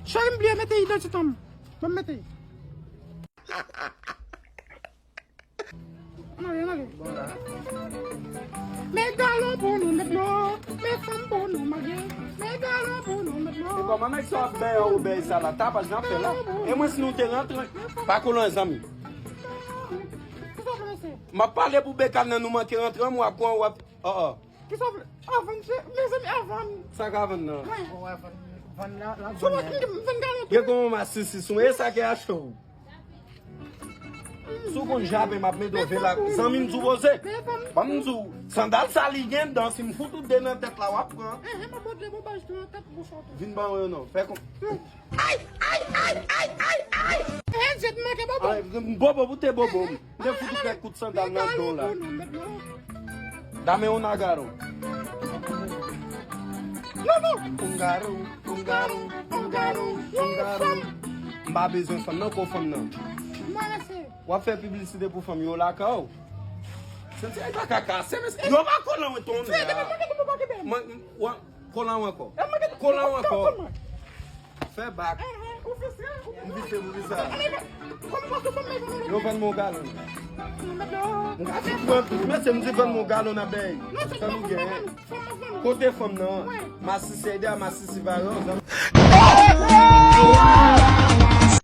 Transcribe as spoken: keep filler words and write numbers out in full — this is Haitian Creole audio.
Cheri, m bliye mete idantite m. Ban m mete. Ann ale, ann ale. Met galon pou nou met dlo. Met fanm pou nou marye. Met galon pou nou met dlo. E kòman nèg sa ap bèy an obèy sa la? Tapaj n ap fè la. E mwen si nou te rantre. Pa kolon zanmi. Kisa w vle mesye? M ap pale pou Bekan nan nou manke rantre an mwa kon w ap. Oh, oh. Kisa w vle? Avann, mezanmi, avann. Sa ka vann nan? Mwen. Ou wè vann, vann la, la vann la. Sou vann, vann galon. Gen kòman masisi sou e sa ki achte w. Si w konn jape m ap mete w vela. Zanmi m sou poze. Ban m di w, sandal sa li gen dan, si m fout ou de nan tèt la w ap pran. Vin ban mwen non. Fè kon. Ay, ay, ay, ay, ay, ay. Eh, je te manke bobo. Ay, bobo pou te bobo. M te fout ou kèk kout sandal nan don la. Dame un agarro. Non, non. Un garro, un garro, un garro, un garro. M pa bezwen fanm nan, ko fanm nan. Mwen se. W ap fè piblisite pou fanm yo lakay w. Se ti ay pa ka kase, men yo pa kolan mwen tonbe. Mwen, mwen, kolan mwen ankò. Kolan mwen ankò. Fè bak. M vise pou visa. Yo vann mwen yon galon. M ka fout mwen, mesye, m di vann mwen yon galon nan bèy. Sa nou gen? Kote fanm nan? Masisi ede a masisi vayan.